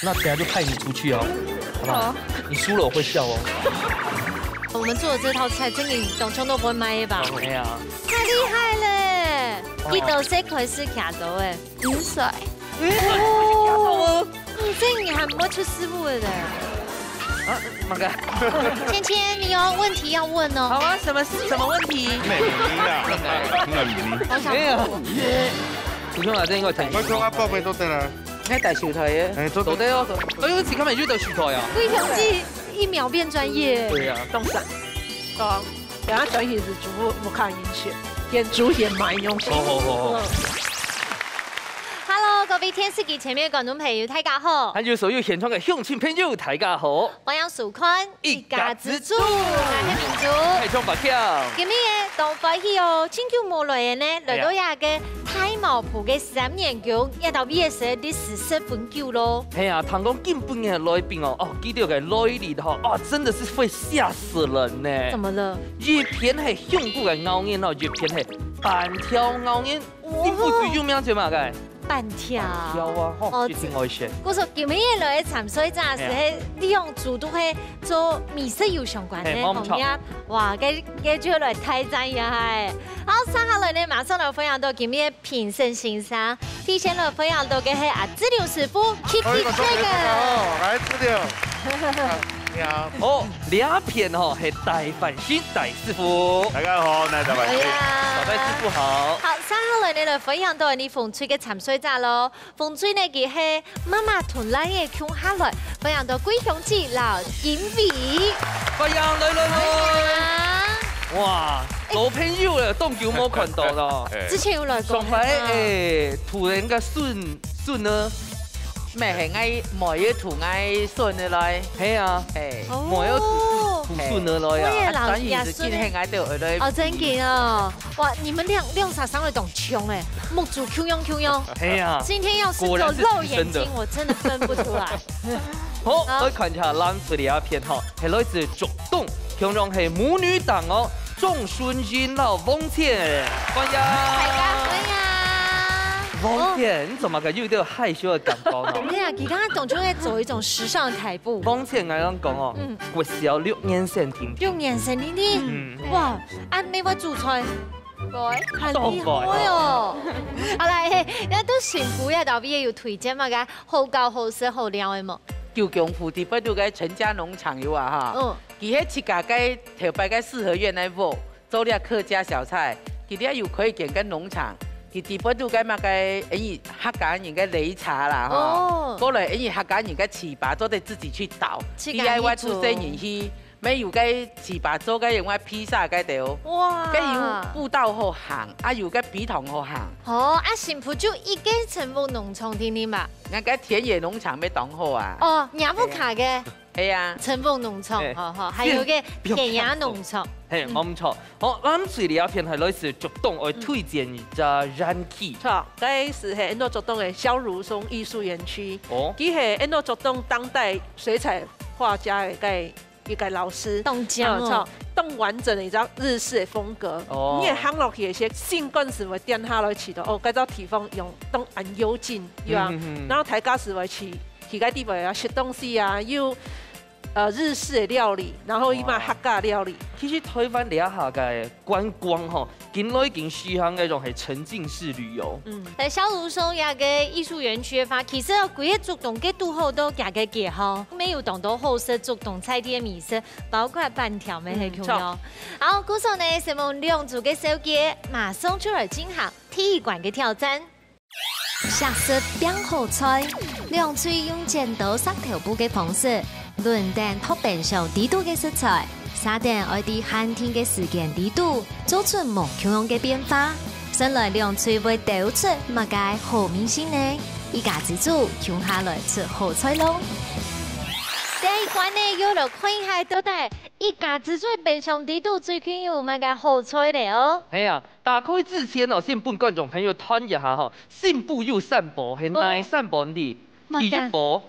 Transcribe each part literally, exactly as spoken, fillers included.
那等下就派你出去哦，好不好？好。你输了我会笑哦。我们做的这道菜真的当中都不会卖吧？哎呀，太厉害了！哦。几多岁开始徛桌哎？五岁。哦，五岁你还没出师傅了嘞。啊，那个，芊芊，你有问题要问哦。好啊，什么什么问题？美眉啊，那个，好想没有。你说啊，这应该挺我从阿伯伯都得了。 哎，戴手套耶。哎，做得哦，做得。哎呦，自家买就得手套呀。贵兄弟一秒变专业。对呀。懂事。懂。等下转去是主妇，我看人选，演主演蛮用心。好好好好。嗯。Hello，各位电视机前面的观众朋友，大家好。还有所有现场的乡亲朋友，大家好。欢迎收看一家之煮，我是明珠。太冲白跳。今日个当欢喜哦，真久无来个呢，来到这个 大茅埔个三元宮，也到V S个历史十分久咯。嘿啊，聽講今晡日个來賓哦，哦，佢兜个來歷吼，哦，真的是會嚇死人呢。怎麼了？一片係香菇个咬人哦，一片係粄條咬人。哦。師傅最有名就係麼个？粄條。粄條啊，吼，哦，一定愛食。故所今日來个參賽者係，嘿啊。係兩組都係做美食有相關个，嘿，無錯。行業。哇，該該就來挑戰一下嘿。好，接下來呢，馬上來分享到今日 評審先生，首先來分享到个係阿志龍師傅，Keep It Dragon。來，志龍。你好。哦，這片吼係大凡心大師傅。大家好，𠊎係大凡心。哎呀。大凡師傅好。好，接下來呢，來分享到你紅隊个參賽者咯。紅隊呢，佢係媽媽同倈仔共下來，分享到貴兄弟摎金偉。歡迎來來來。歡迎。哇， 老朋友了，當久無看到了。哎。之前有來過，上擺，係嗎？哎，突然个孫，孫呢？毋係，係𠊎妹仔渡𠊎孫仔來。係啊。哎。哦。妹仔渡，渡孫仔來啊。我也老啊，孫仔。啊，真个哦。哇，你們兩，兩儕生得當像哎，目珠共樣共樣。係啊。今天要是只有露眼睛，果然是親生的。我真的分不出來。 好，好。來看一下藍隊這片吼，係來自竹東，共樣係母女檔哦，鍾順英摎王倩，歡迎。大家歡迎。王倩，哦。你做麼个有點害羞的感覺呢？對啊，佢剛剛當中在走一種時尚的台步。王倩，𠊎同你講哦，嗯。國小六年生定定。六年生定定？嗯。哇，啊，乜會煮菜？ 會。很厲害哦。好啦，嘿，該對新婦也特別有推薦麼个好搞、好食、好尞个無？九江湖底背肚个陳家農場有啊哈。嗯。佢係自家个頭擺个四合院个屋，做了客家小菜。佢這有開間个農場，佢底背肚个麼个，因為客家人个擂茶啦哈。哦。過來，因為客家人个粢粑做得自己去倒，自家去做。D I Y出身人去 乜有个粢粑做个用个披薩个兜。哇。該有步道好行，啊有个陂塘好行。哦，啊新婦就一個成福農場定定嘛。該个田野農場乜當好啊。哦，若屋下个。係啊。成福農場，哎。吼吼，還有个田野農場。嘿，嗯。無錯。好，藍隊這片係來自竹東，愛推薦一隻園區。著，該係係𫣆俚竹東个蕭如松藝術園區。哦。佢係𫣆俚竹東當代水彩畫家个該 一個老師。當靚哦。嗯，著，當完整个一張日式个風格。哦。你也行落去，一些性感是會跌下來去的。哦，該種地方用當安幽靜，對吧？嗯，嗯，嗯。然後大家是會去，去該地方啊，食東西啊，又，呃，日式个料理，然後又嘛，哇，客家料理。其實台灣這下个觀光吼， 緊來緊時行个一種係沉浸式旅遊。嗯，在蕭如松這個藝術園區个話，其實哦，規個竹東个堵好都行个街吼，乜有當多好食竹東在地个美食，包括粄條乜係共樣。嗯，著。好，故所呢，承蒙兩組个紹介，馬上就來進行第一關个挑戰。 惜食拚好菜，兩隊用剪刀石頭布个方式，輪等擇冰箱底肚个食材，續等愛在限定个時間底肚，做出無共樣个變化。先來兩隊會鬥出麼个好味緒呢？一家之煮，共下來出好菜囉！這一關呢，又來看一下到底一家之煮冰箱底肚最近有麼个好菜了哦。係啊， 打開之前哦，先分觀眾朋友揣一下吼，新婦有三寶，係哪三寶呢？哦。第一寶，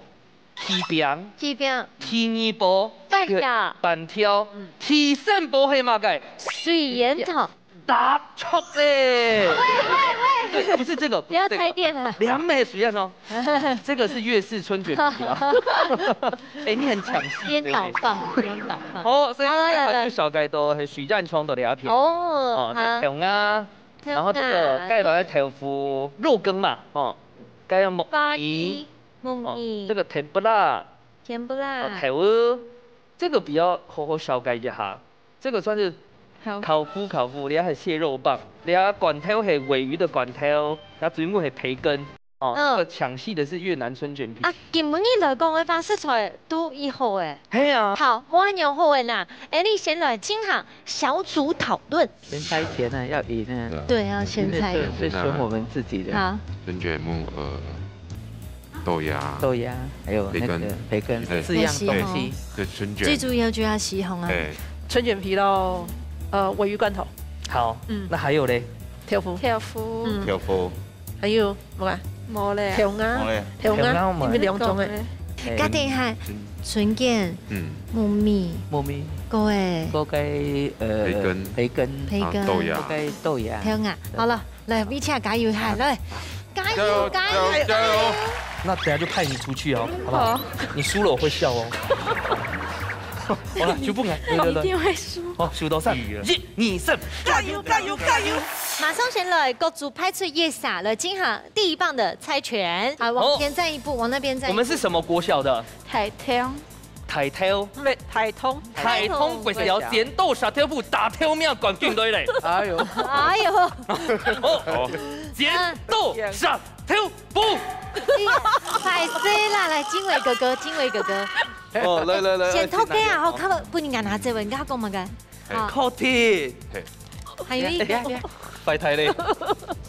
粢餅。粢餅。第二寶，粄條。粄條。嗯。第三寶係麼个？水煙頭。答著咧。喂，喂，喂，不是這個，不是這個。不要開店了。涼美水燕哦，這個是越式春捲皮啊。哎，你很搶戲。顛倒放，顛倒放。好，所以好，來，來，來。就紹介到係水戰窗到這片。哦，哦，這好。豆芽，然後這個豆芽。蓋落去豆腐、肉羹嘛，哦，蓋有木耳，木哦耳，這個甜不辣，甜不辣哦，，豆腐，這個比較好好紹介一下，這個算是好。烤麩，烤麩，這還係蟹肉棒，這罐頭係鮪魚的罐頭，這水母係培根，哦，嗯。這個搶戲的是越南春捲皮。啊，今晡日來講个話，食材都已好誒。係啊，好，無恁樣好誒啦，哎，你先來進行小組討論。先猜拳呢，要贏呢。對，要先猜。因為這是損我們自己的。好，春捲木耳、豆芽、豆芽，還有那個培根培根，哎四樣東西。對，春捲，最主要就係四項啊。哎，春捲皮咯，呃，鮪魚罐頭，好，嗯那還有嘞？豆腐，豆腐，豆腐，還有麼个？無咧。豆芽，無咧。豆芽，豆芽嘛你們兩種誒。哎，家庭還春捲、嗯，木耳、嗯，木耳，粿誒，過該呃培根培根，培根、啊豆芽過該豆芽。豆芽。好了，來，米恰加油哈，來，加油，加油加油！加油加油！那等下就派你出去哦，好不好？你輸了我會笑哦。好了，就不敢。對對對。定會輸。好，數到三，一、二、三，加油加油加油！馬上先來，各組派出一儕來進行第一棒的猜拳。好，往前站一步，往那邊站一步。我們是什麼國小的？大通，大頭。不是，大通。大通國小剪刀石頭布大頭名冠軍隊咧。哎呦，哎呦，哦，剪刀石頭布。歹勢啦，來，金偉哥哥，金偉哥哥，哦，來來來，先偷雞啊，好，看不，不能拿這位，你跟他講麼个？啊，考題，還有一個，拜託咧。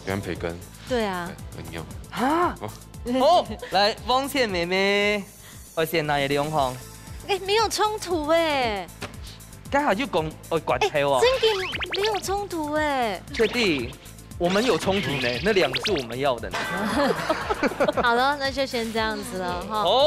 喜歡培根，對啊，很有。哈，哦，來，汪倩妹妹，我先拿一兩項，哎，沒有衝突哎，剛好就講哦，管哎，頭哦，真的沒有衝突哎。確定？我們有衝突呢，那兩個是我們要的呢。好了，那就先這樣子了哈。好，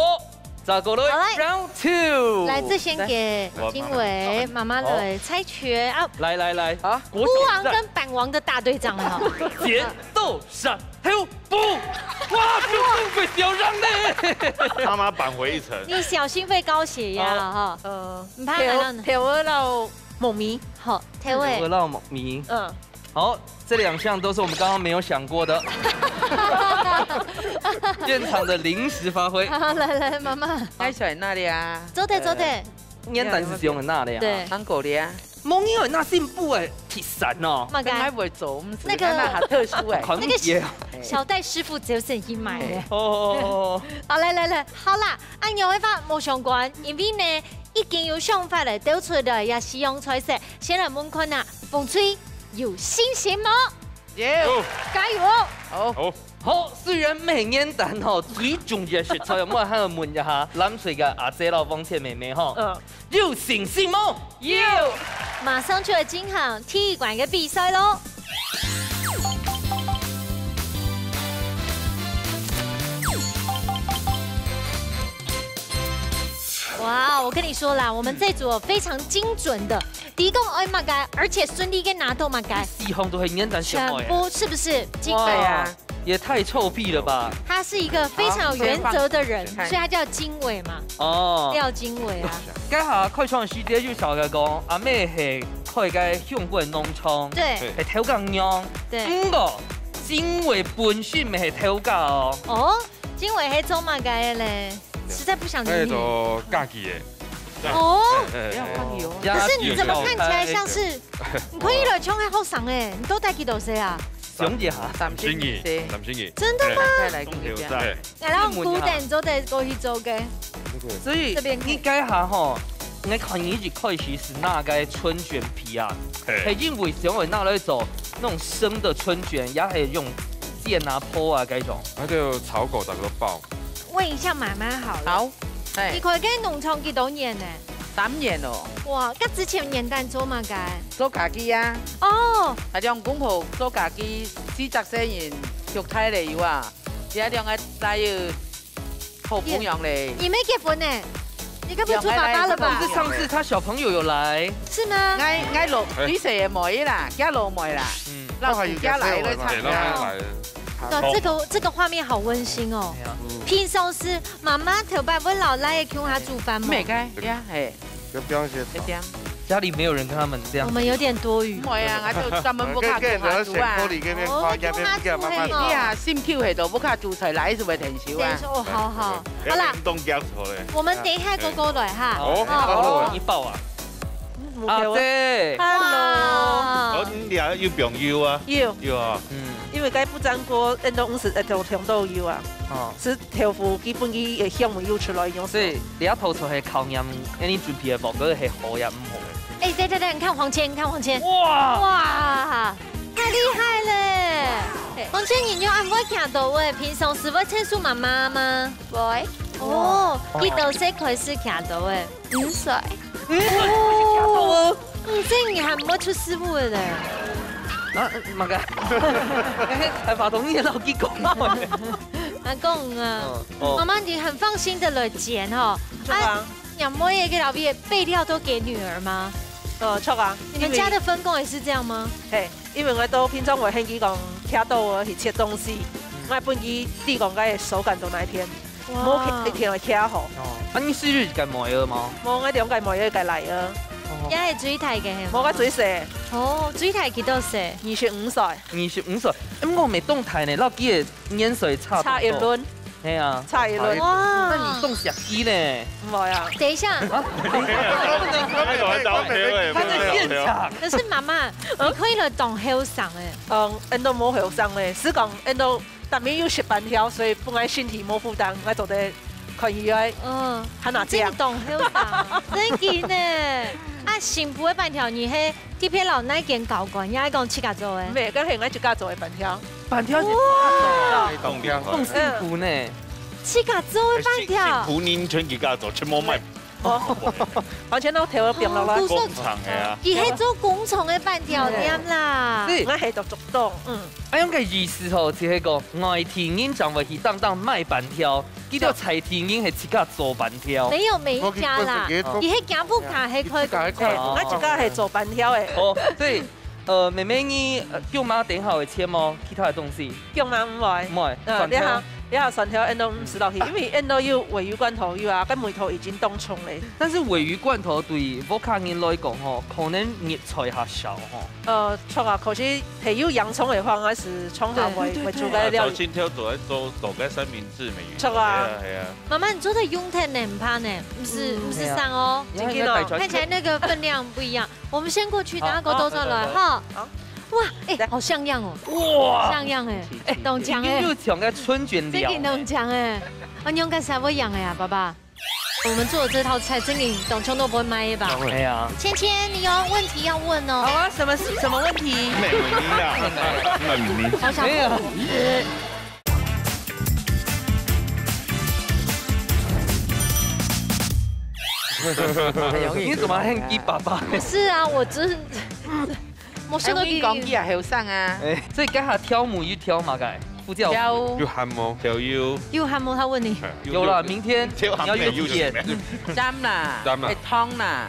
再過來好來 round two，來，這先給金偉媽媽來猜拳啊。來來來，好國孤王小跟板王的大隊長哈。剪刀石頭布，哇，就不會小讓嘞。媽媽扳回一城。你小心會高血壓了哈。呃，你怕哪樣呢豆豆腐摎木耳，好，豆仔我。讓米，嗯，好，這兩項都是我們剛剛沒有想過的，現場的臨時發揮。好，來來，媽媽，猜出來哪裡啊？做得做得，煙彈是使用很大的呀。對，芒果的啊，蒙牛那進步哎，第三哦。麼个真還會做，毋係那個那還特殊哎。團結啊。小戴師傅只有省心買耶。哦，好，來來來，好啦，恁樣个話無相關，因為呢，已經有想法了，兜出來也使用菜色。先來問看啊，紅隊有信心無？有，加油哦！好，好，雖然毋係煙彈吼，最重要食材，我還要問一下藍隊个阿姐摎汪倩妹妹吼，嗯，有信心無？有。馬上就來進行第一關个比賽咯。哇，我跟你說啦，我們這組非常精準的，提供愛麼个，而且順利个拿到麼个，四項都係煙彈選全好耶。部是不是？金哇對啊，也太臭屁了吧！他是一個非常有原則的人，好先放所以他叫金偉嘛，哦，廖金偉啊。該下開場時節就曉得講，阿妹係開个香港農場，對係頭家娘。對，毋過，金偉本身毋係頭家哦。哦，金偉係做麼个个咧？實在不想理你。那種家己耶。哦，哎不要放油。可是你怎麼看起來像是？你可以來像个後生哎，你都帶幾多歲啊？想一下，三心意歲，，三心意。真的嗎？再來一遍。哎，然後古典做得過去做个，所以這邊可以你該下吼，你看你一開始係拿个春捲皮啊，係嘿，因為想要拿來做那種生的春捲，也係用煎啊、烰啊該種。那就炒狗打个爆。問一下媽媽好了。好，哎，你開个農場幾多年呢？三年哦，哇，該之前煙彈做麼个？做家己啊，哦，啊，兩公婆做家己，四隻細人畜大了有啊，這兩個倈仔好朋友咧。你沒結婚呢？你該不會做爸爸了吧但？是上次他小朋友有來，是嗎？𠊎𠊎老最細个妹啦，佢老妹啦，嗯，老人家來了哎，那還參加。來了。對，這個，這個畫面好溫馨哦。哎呀。平常時媽媽頭擺會摎倈仔共下煮飯無？毋係个，呀，嘿，有表現。一點。家裡沒有人跟他們這樣。我們有點多餘。毋會啊，𠊎就專門屋下煮下煮啊。哦，共下煮係無？你啊，心臼係到屋下煮菜，倈仔就會𢯭手啊。𢯭手，哦，好好。好啦。當驚錯咧。我們等一下過過來哈。好。哦，好。好，你抱啊。 阿姐。Hello。哇。哦，你倈仔有朋友啊？有。有啊。嗯。因為該不粘鍋，恁多毋使，呃，都，都有啊。哦。係豆腐基本佢个香味有出來，有。所以，你這道菜係考驗，恁樣準備个無，該係好也毋好个。哎，等等等，你看黃謙，你看黃謙。哇！哇，太厲害了！黃謙，你有恁會徛到位，平常時會𢯭手媽媽嗎？會。哦，幾多歲開始徛到位？ 五歲。哦，五歲你還毋會出師傅个咧。啊，麼个？還發動你个老公公。阿公啊，哦，哦。媽媽，你很放心的來煎吼。著啊。啊，若每一個老弟備料都給女兒嗎？哦，著啊。你們家的分工也是這樣嗎？因為，嘿，因為𠊎都平常會喊佢講，徛到位去切東西，嗯。𠊎分佢知講該手感到哪一片。 哇。無一定會徛好。哦，啊，你係有一個妹仔無？無，𠊎兩個妹仔，一個倈仔。哦。也係最大个係無？無，𠊎最細。哦，最大幾多歲？二十五歲。二十五歲，欸，毋過毋係當大呢，摎佢个年歲差當多。差一輪。係啊。差一輪。哇。那你當惜佢呢？毋會啊。等一下。啊？等一下。他在現場。可是媽媽，你可以來當後生欸。嗯，恁都無後生咧，係講恁都 逐暝有食粄條，所以分𠊎身體無負擔，𠊎做得看起來嗯，還那靚。真當後生，真个呢。啊，新婦个粄條，你係特別摎哪間教官，也係講自家做个？毋係，該係𠊎自家做个粄條。粄條係自家做个？哇！當靚。當辛苦呢。自家做个粄條。辛苦人全自家做，全部賣 哦，完全都頭殼變落來。哦，工廠个啊。佢係做工廠个粄條店啦。對。𠊎係做竹東，嗯。恁樣个意思吼，就係講，外地人正會去當當賣粄條，佢兜在地人係自家做粄條。沒有每一家啦，佢係家屋下係開工廠。哦。𠊎自家係做粄條个。哦，對。 呃，妹妹你，呃，薑嫲等下會切無？其他个東西？薑嫲毋會。毋會，呃，蒜頭。你好，你好，蒜頭恁都毋使落去，因為恁都有鮪魚罐頭有啊，該味道已經當重咧。但是鮪魚罐頭對屋下人來講吼，可能入菜較少吼。呃，著啊，可是係有洋蔥个話，還係蔥下會，對，對，會煮个料理。啊，早清朝做，做，做个三明治乜有。著啊。係啊，係啊。媽媽，你做得用忒呢，毋怕呢，毋使，嗯，毋使省哦。係啊。真个哦。看起來那個分量不一樣。 我們先過去，好，等下過倒轉來，好，好，好。哇，欸，來。好像樣哦。哇。像樣欸，欸，當靚欸。你又像个春捲料。真个當靚欸。啊，你用个啥物樣欸啊，爸爸？我們做的這套菜，真个當像都毋會賣个吧？哎呀。芊芊，你有問題要問哦。好啊，什麼事？什麼問題？問你啦，問你。好想問。沒有。 你怎麼喊佢爸爸？不是啊，我只是，我想到你，哎，你講佢也後生啊。哎，所以該下挑模又挑麼个？副教。挑。有鹹無？挑有。有鹹無？他問你。哎，有啦，明天你要有幾點？有，有，有。鹹啦，鹹啦。會燙啦。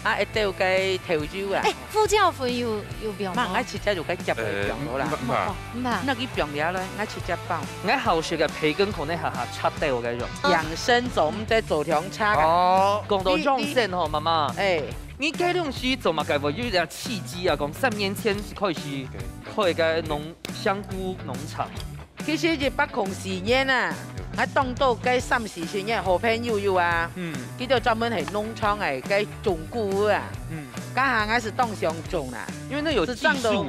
啊，一兜个豆油啊。哎，胡椒粉有，有放無？媽，𠊎直接就該夾个放落啦。呃，毋，毋怕。毋怕。那佢放了咧，𠊎直接放。𠊎好食个培根可能下下插兜个用。養生做，毋使做兩叉啊。哦。講到養生吼，媽媽。哎。你該東西做麼个會有點契機啊？講三年前係開始開个農，香菇農場。 其實一百空四年啊，𠊎當多該三四十年好朋友有啊，嗯。佢兜專門係農場个該種菇啊，嗯。該下𠊎係當想種啦。因為那有技術欸。係種到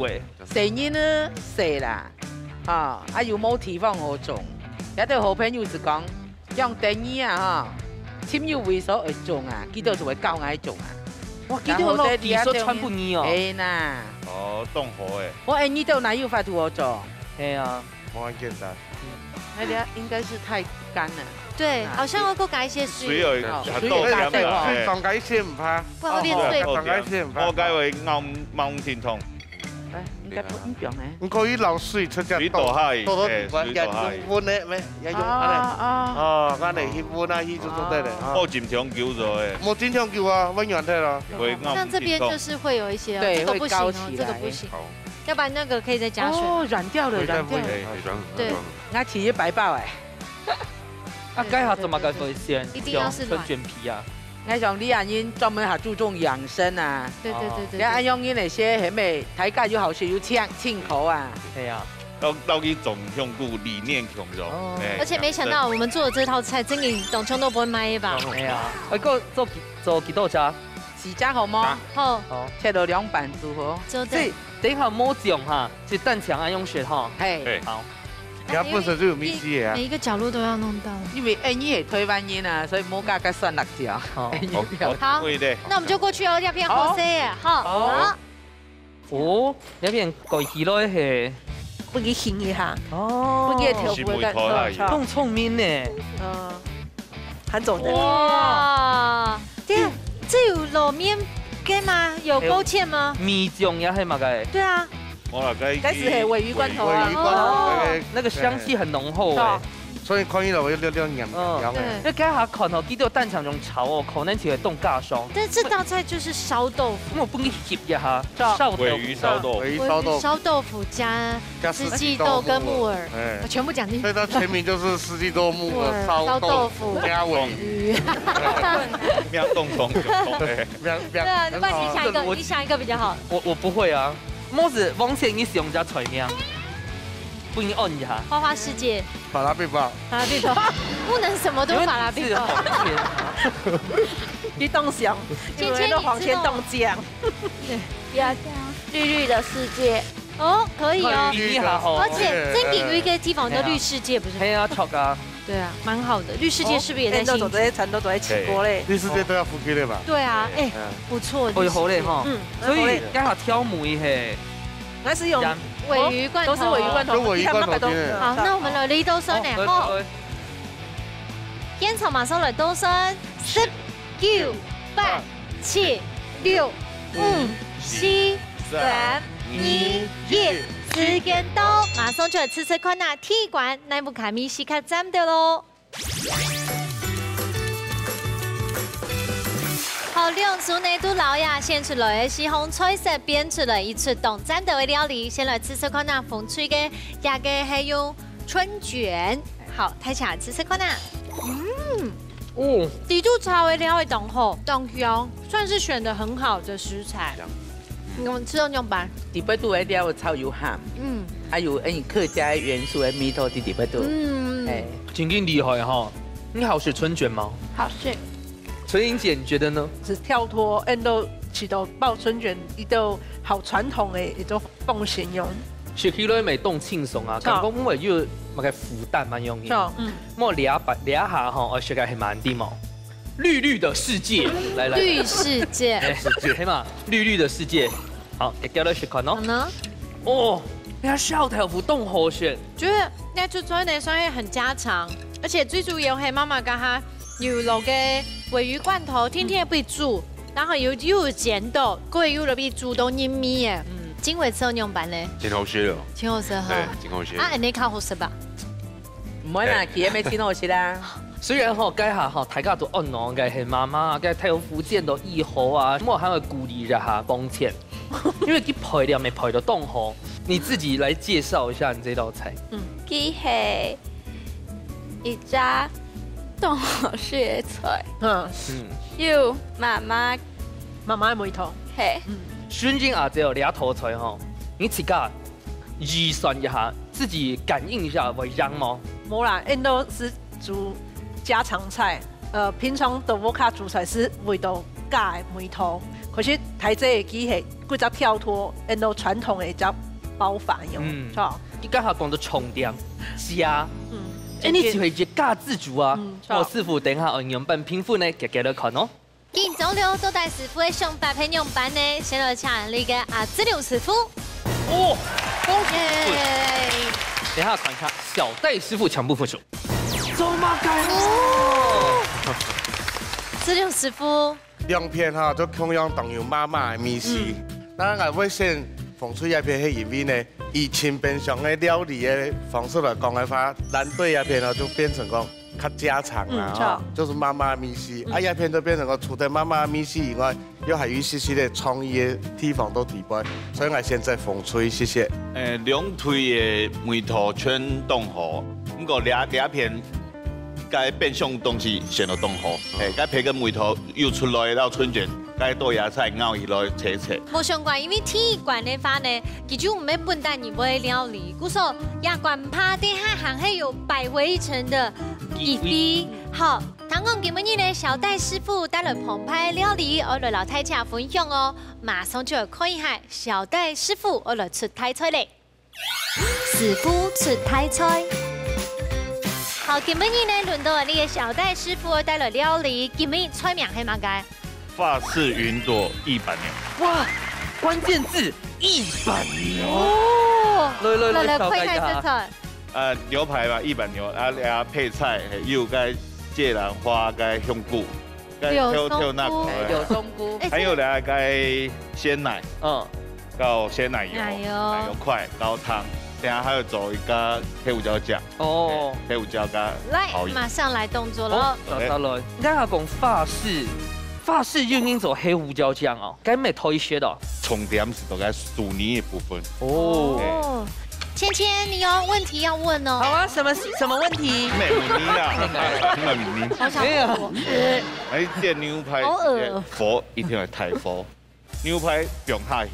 細人仔細啦，吼，啊又無地方好種。這兜好朋友係講，像等於啊，吼，尋有位所會種啊，佢兜就會教𠊎種啊。哇，佢兜有技術傳分你哦。係啦。哦，當好欸。我，哎，你兜哪有法度好做？係啊。 無恁簡單。那裡應該是太乾了。對，啊，好像要多加一些水。水有一個，哦，水有加，對哦。哎。放加一些毋怕。不好，有點水。哦，放加一些毋怕。我該會咬，咬停痛。哎，應該不，毋用哎。毋過佢摎水直接倒，水倒下去，倒到地板，哎，水倒下去。用溫的咩？也用恁樣。哦，哦。哦，恁樣去溫下去就做得了，哦。哦。無浸長久就會。無浸長久啊，溫軟體了。會咬停痛。像這邊就是會有一些哦，對，這個不行哦，會高起來。這個不行。好。要不然那个可以再加水。哦，软掉了，可以再軟掉了。煨一下。哎，哎，軟，對。軟。那皮也白爆哎。啊，該下做麼个會選一定要是軟。春捲皮啊？𠊎想你啊，人專門還注重養生啊。對，對，對，對，你看，對。恁樣人那些很美，大家又好食又清，清口啊。係啊。到，到底總用顧理念共樣。哦。哎，而且沒想到我們做的這套菜，真的當中都不會賣吧？哎呀，哎，哥，做幾，做幾多隻？四隻好無？啊。好。好。切到兩半就好。做得。這，等一下無醬哈，就單淨恁樣食哈。嘿。嘿。好。 佢本身就有味緒个啊。每一個角落都要弄到。因為，哎，你係台灣人啊，所以無加个酸辣椒。哦。哎，你不要。好，好，好。對的。那我們就過去哦，這片好色耶，好。好。好。哦，這片蓋起來嘿。分佢煸一下。哦。分佢个豆腐个感覺。係梅頭啦，有。當聰明呢。嗯。 還做得。哇，對啊，這有滷麵个嗎？有勾芡嗎？米醬也係麼个？對啊。無啦，該該是係鮪魚罐頭啊。鮪魚罐頭哦。那個，那個香氣很濃厚欸。對。所以看起來我有點點黏黏欸。嗯。對。那該下看哦，佢都單淨用炒哦，可能就會凍加霜。但這道菜就是燒豆腐。我分你翕一下，對。燒豆腐。鮪魚燒豆腐。鮪魚燒豆腐。鮪魚燒豆腐加 加四季豆跟木耳，四季豆、木耳，哎。我全部講進去。所以它全名就是四季豆、木耳、木耳、燒豆腐、燒豆腐、加鮪魚。魚。不要動工，有空，哎。不要，不要，對啊，不然你想一個，很好啊。你想一個比較好。我，我不會啊。莫是往前你使用家菜名，不，你按一下。花花世界。法拉冰棒。法拉冰棒，不能什麼都法拉冰棒。你當香，因為那黃天當醬。對。不要這樣。綠綠的世界。 哦，可以哦。綠綠的世界。而且正經有一個地方叫綠世界，不是嗎？係啊，著啊。對啊，蠻好的。綠世界是不是也在新竹？哦，都做這些，全都做在七股咧。綠世界都要福建的吧？對啊，哎，嗯。不錯，哦，有好咧哈。嗯，所以剛好挑母一嘿。那是用鮪魚罐頭。哦，都是鮪魚罐頭。都鮪魚罐頭，今天。好，那我們來一道酸呢，哦，吼。對，對。現場馬上來一道酸，十、九、八、七、六、五、四、三、二、一，時間到，馬上就來試試看啊，第一關，哪一款味緒較讚个咯。好，兩組呢都摎這選出來个四項菜色變出來一出當讚个料理，先來試試看啊，紅隊个這個係用春捲。好，大家試試看啊。嗯。 哦。底肚炒个料理當好，當香，算是選得很好的食材。香。你們食到仰般？底背肚个料炒有鹹，嗯。還有，哎，客家个元素个味道在底背肚。嗯。哎。真經厲害哈！你好食春捲嗎？好食。純英姐，你覺得呢？係跳脫，恁多試著包春捲，一道好傳統个一種風情樣。食起來乜當輕鬆啊，著。感覺毋會有麼个負擔恁樣。著。嗯。 莫這擺，這下吼，愛食个係滿地毛。綠綠的世界，來，來，來。綠世界。哎，係嘛，綠綠的世界。好，給大家來試看哦。好呢？哦，那燒豆腐當好食。覺得那出菜呢，算是很家常，而且最主要係媽媽家下有落个鮪魚罐頭，天天會煮，然後又，又有煎到，過又落去煮到入味耶。嗯。今晡日食到仰般呢？真好食哦。真好食哈。哎，真好食。啊，恁呢較好食吧？ 毋會啦，哎。佢也無真好食啦。雖然吼，該下吼，大家都按捺，該係媽媽，該大福建都義好啊，莫還會鼓勵一下幫襯，因為佢配料乜配到當好。你自己來介紹一下你這道菜。嗯。佢係一隻當好食个菜。嗯。嗯。有媽媽，媽媽个味道。嘿。嗯。純英阿姊哦，這道菜吼，你自家 預算一下，自己感應一下，會贏無？無啦，恁多係煮家常菜，呃，平常都無較煮菜係為著家个味道。可是大姊个佢係，佢只跳脫，恁多傳統个一隻包法樣，嗯。係吧？你剛好講到重點，家。嗯。哎，你就係一家之主啊。嗯，係。哦，師傅，等一下，哦，你用半平分呢，給，給了看哦。 今朝了，到底師傅个想法係仰般呢？先來請這個阿志良師傅。哦，恭喜！耶！等一下看一下小戴師傅搶步分數。做麼个哦？志良師傅。兩片哈，都共樣當有媽媽个味緒。嗯。當然，𠊎會選紅隊這片，係因為呢，以前平常个料理个方式來講个話，藍隊這片哦，就變成講 較家常啦，嗯，吼，著。就是媽媽个味緒。嗯。啊，這片就變成講，除了媽媽个味緒以外，又還有一些些的創意的地方在裡背，所以𠊎選擇紅隊，謝謝。誒，兩隊个味道全當好，毋過這，這片該冰箱東西選到當好，誒，該培根味道又出來到春捲，該多野菜咬起來脆脆。無相關，因為第一關个話呢，佢就毋係本單人會料理，故所這關怕等下還係有百圍一層的機會。好， 聽講今晡日呢，小戴師傅帶來澎湃料理，愛來摎大家分享哦。馬上就來看一下小戴師傅愛來出大菜咧。師傅出大菜。好，今晡日呢，輪到𠊎等个小戴師傅愛帶來料理，今晡日菜名係麼个？法式雲朵意板牛。哇，關鍵字意板牛。哦，來來來，來來，紹介一下。看一下這菜。 呃，牛排嘛，意板牛，啊，啊，配菜，嘿，有該芥藍花、該香菇，該柳條條那松菇。哎，柳松菇。哎，還有呢，該鮮奶，嗯。還有鮮奶油，奶油。奶油塊，高湯，等下還有做一個黑胡椒醬，哦。嘿，黑胡椒跟來，好意思。馬上來動作了。哦，找到了。你剛剛講法式，法式又用做黑胡椒醬哦。 該毋係推銷哦。重點係在該薯泥个部分。哦。哦，芊芊，你有問題要問哦。好啊，什麼，什麼問題？毋係問題啊，毋係問題。好想問我。哎，煎牛排，好惡哦。火一定要大火，牛排放下去，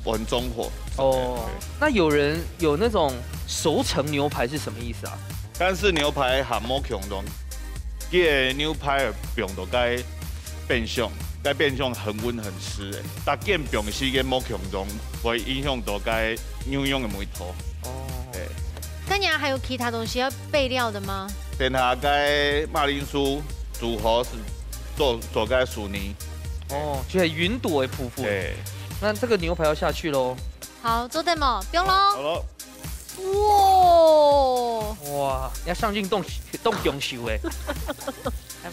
穩中火。哦，對。那有人有那種熟成牛排是什麼意思啊？但是牛排還無強壯，佢个牛排放到該 冰箱，該冰箱恆溫恆濕个，逐件放時間無共樣，會影響到該牛羊个味道。哦。對。該你還有其他東西要備料的嗎？等下該馬鈴薯煮好係做，做該薯泥。哦，就係雲朵个皮膚。對。那這個牛排要下去咯。好，做得無？不用咯。好了。哇！哇，要上鏡動，動享受欸。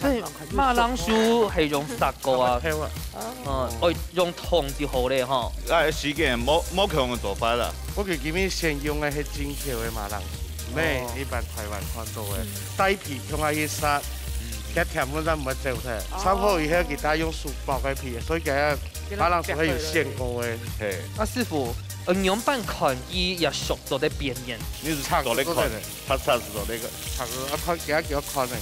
所以馬鈴薯係用煠過啊，嗯，哦，用燙就好咧吼。啊，時間無，無共樣个做法啦。我佢今日選用个係進口个馬鈴薯，毋係一般台灣看到个，帶皮共下去煠，佢甜分正毋會走忒。煠好以後，佢再用手剝該皮，所以佢个馬鈴薯係有鮮過个。嘿。啊，師傅，呃，仰般看佢也熟到在邊緣。你係做得看。 拍叉子做這個。叉子啊，看，給他，給他看呢。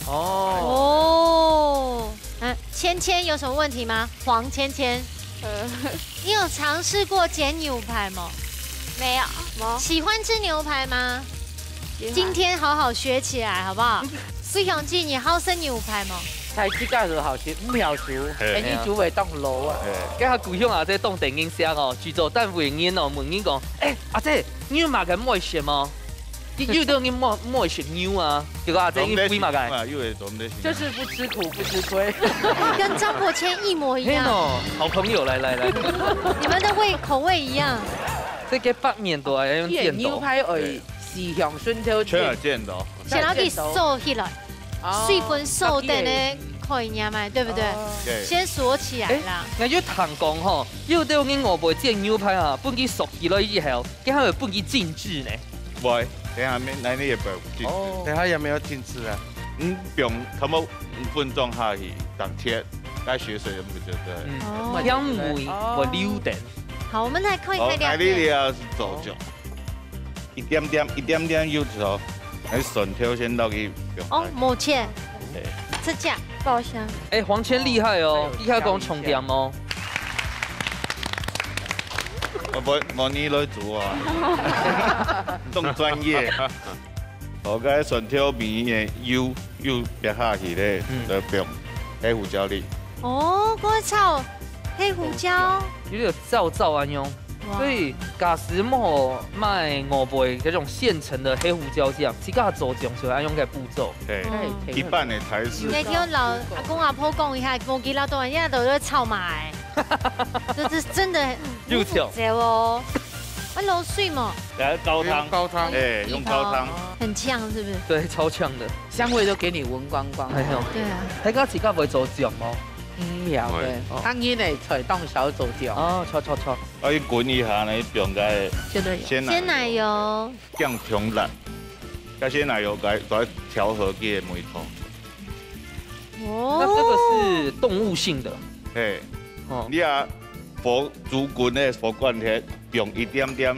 哦。哦，嗯，芊芊有什麼問題嗎？黃芊芊，呃，你有嘗試過煎牛排嗎？沒有，沒有。喜歡吃牛排嗎？喜歡。今天好好學起來，好不好？ 所以想知你好食牛排無？在自家就好食，毋曉食，嘿。哎，你煮會當老啊。嘿。該下故鄉阿姐當得人惜哦，製作單位人哦，問人講：「哎，阿姐，你有麼个毋愛食無？」有兜人毋，毋愛食牛啊，結果阿姐你會麼个？有的當得食。就是不吃苦，不吃虧。跟張伯謙一模一樣。嘿喏，好朋友，來，來，來。你們的胃，口味一樣。這個八面都愛用煎到。煎牛排而已，對。四香順豆全要煎到。 先拿去鎖起來，哦，水分鎖等个概念嘛，對不對？哦。對。先鎖起來啦。哎，該就聽講吼，有兜人外背煎牛排啊，分佢鎖起來以後，佢還會分佢靜置呢。會，等下面，那你也不要靜置。哦。等下也沒有靜置啊。嗯，不用，差不多五分鐘下去，當切，該血水全部就對。嗯，哦。香味會留等。好，我們來看一下好，兩片。那你也是走酒。 一點點，一點點油就好，還係蒜頭先落去。哦，無切，對。直接爆香。哎，黃謙厲害哦，厲害講重點哦。我無，無你來煮啊，當專業。好，該蒜頭皮个油，油煏下去咧，嗯。就放黑胡椒粒。哦，該炒黑胡椒。有點燥燥啊，用。 哇。所以假使無買外背該種現成的黑胡椒醬，自家做醬就愛用該步驟。嘿，哦。一般的台式。你愛聽老阿公阿婆講一下，無幾老多人家都在炒嘛哎。這是真的很又巧。無福哦。啊，落水嘛。來，高湯。用高湯。哎，用高湯。很嗆是不是？對，超嗆的。香味都給你聞光光。哎呦。對啊。大家自家會做醬嗎？嗯，有的。會。哦。當然咧，菜當少做醬。哦，錯，錯，錯。 啊，佢滾一下呢，放該鮮奶油。鮮奶油。鮮奶油。醬香辣，該鮮奶油來，來調和佢个味道。哦。那這個是動物性的。嘿，哦。你啊，火煮滾个火罐頭，用一點點，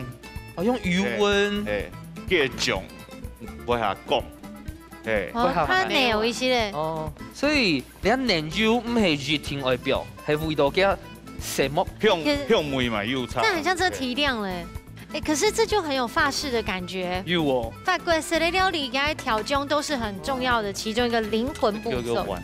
哦，用餘溫。嘿，嘿，佢个醬會較光。嘿。哦，會較較嫩一些咧。哦，所以你看嫩油毋係一定愛放，係為到佢色目。香，其實香味嘛有差。那很像這提亮嘞。 哎，可是這就很有法式的感覺。有哦。法國式的料理，應該調味都是很重要的其中一個靈魂步驟。有，有關。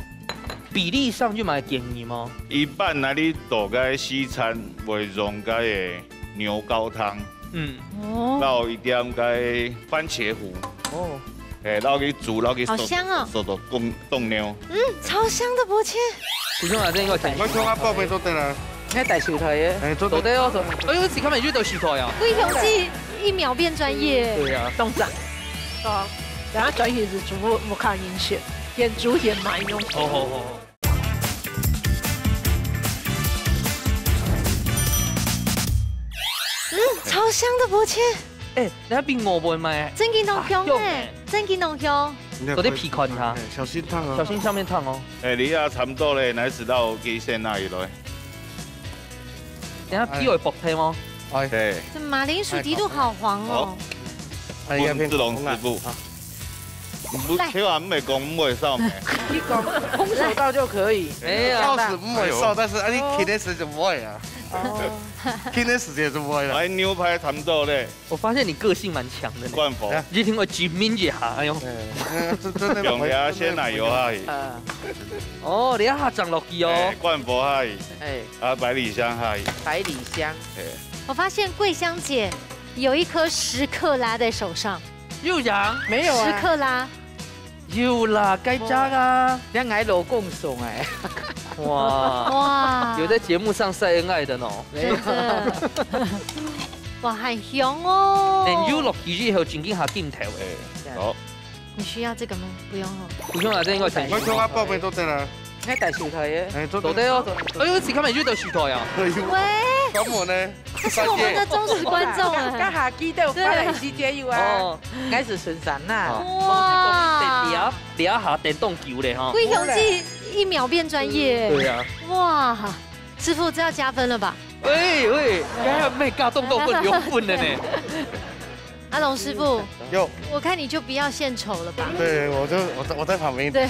比例上有麼个建議嗎？一般啊，你做个西餐會用該个牛高湯，嗯。哦。摎一點該番茄糊。哦。嘿，摎去煮，摎去好香哦。熟，熟，凍，凍尿。嗯，超香的薄切。不用啊，這應該可以。我看下薄片做得啦。 你大手台个，哎，做得。做得哦，做得。哎喲，自家咪就到手台啊。貴雄記一秒變專業。對啊。當讚。哦，等下轉去就全部無看音樂，演主演嘛用。好好好好。嗯，超香的薄切。哎，那比我們買。真經當香哎，啊，香哎。真經當香。你看，做得皮看一下。哎，小心燙哦。小心上面燙哦。哎，你啊，差不多咧，來，直到佢先拿起來。 等下皮會薄忒嗎？哎。嘿。這馬鈴薯底肚好黃哦。好。哎，分志龍師傅。好。你毋，來。這下毋係講毋會燒咩？你講空手道就可以。哎呀。到時毋會燒，哎喲。但是啊，你輕个時就毋會啊。哦。輕个時節就毋會啦。哎，牛排差不多咧。我發現你個性蠻強的呢。慣火。一定會精明一下，哎喲。哎，哎，這真的用一下鮮奶油下去。啊。哦，你要下醬落去哦。哎，慣火下去。哎。 啊，百里香嗨。百里香。哎。我發現桂香姐有一顆十克拉在手上。有呀。沒有啊。十克拉。有啦，該隻啊。人家老公送哎。哇。哇。有在節目上晒恩愛的呢。真的。哇，很香哦。等有落去以後，正經下鏡頭哎。哎，好。你需要這個嗎？不用哦。不用啊，這應該挺我看下薄片做得啦。 你大手台个。哎，做得。做得哦，做得。哎喲，自家咪就到手台啊。哎喲。喂。敢無呢？這是我們的忠實觀眾啊。這下記得有發來時間有啊。哦。開始順產啦。哇。你啊，你啊下等當久咧哈。貴雄記一秒變專業。對啊。哇，師傅，這要加分了吧？喂，喂，該還沒加動到分有分的呢。 阿龍師傅，有。我看你就不要獻醜了吧。對，我就，我在，我在旁邊。對。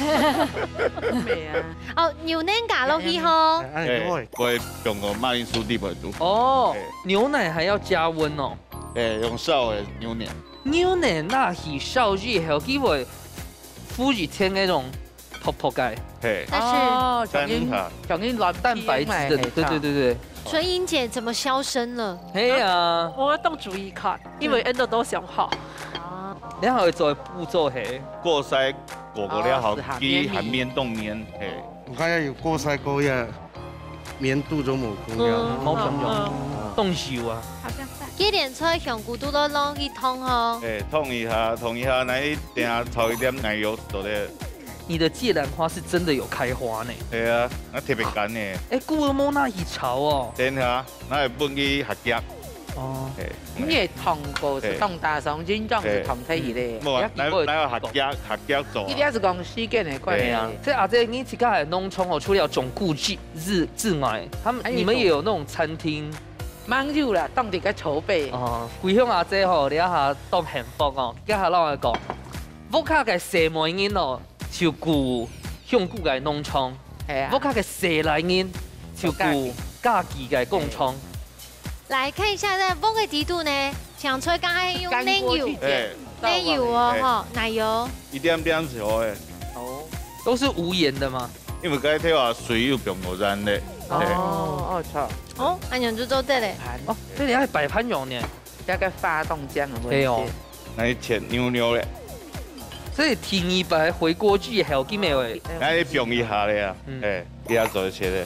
美啊。哦，牛奶加落去吼。哎，哎，哎，對。會放个馬鈴薯底背肚。哦，哎。牛奶還要加溫哦。哎，用燒个牛奶。牛奶拿去燒以後，佢會浮一層那種 薄薄个。嘿。但是哦，像恁，蛋白質。像恁卵蛋白質的，白嘛，嘿，對，對，對，對。純銀姐怎麼銷聲了？嘿啊。我當注意看，因為恁多都想好。啊。你還會做步驟嘿。過篩過過了後，哦，係下面，佢還面凍黏，嘿。你看要有過篩過呀，黏度都無共樣。嗯，好像有，嗯。凍手啊。好像在。幾點菜香菇都落落去燙哦。嘿，燙一下，燙一下，來，等下炒一點奶油，做得。 你的芥藍花是真的有開花呢。對啊，那特別乾呢。哎，菇仔無拿去炒哦。等下，那會分佢下腳。哦。嘿，你个燙過係燙打爽，真正係燙忒去咧。無啊，那，那要下腳，下腳做啊。一定係講時間个關係。對啊。所以阿姐，你自家个農場哦，除了種菇之，之，之外，他們，還有種，你們也有那種餐廳？蠻有啦，當地个籌備。哦，貴雄阿姐吼，你一下當幸福哦，這下摎𠊎講，屋下个細妹人哦， 就顧香菇个農場，係啊。屋下个細倈人就顧家己个工廠。來看一下，在屋个底肚呢，像菜乾還用奶油，乾鍋去煎，哎。奶油哦，哎。吼，奶油。一點點就好誒。哦。都是無鹽的嗎？因為該條啊水又放無鹽咧。哦，哦，著。哦，恁樣就做得咧。哦，這裡還擺盤用呢。這個發動這樣的問題。對哦。 來切牛肉咧。所以第二擺回鍋之後，佢乜會，來放一下咧啊，嗯。哎，你也做得切咧。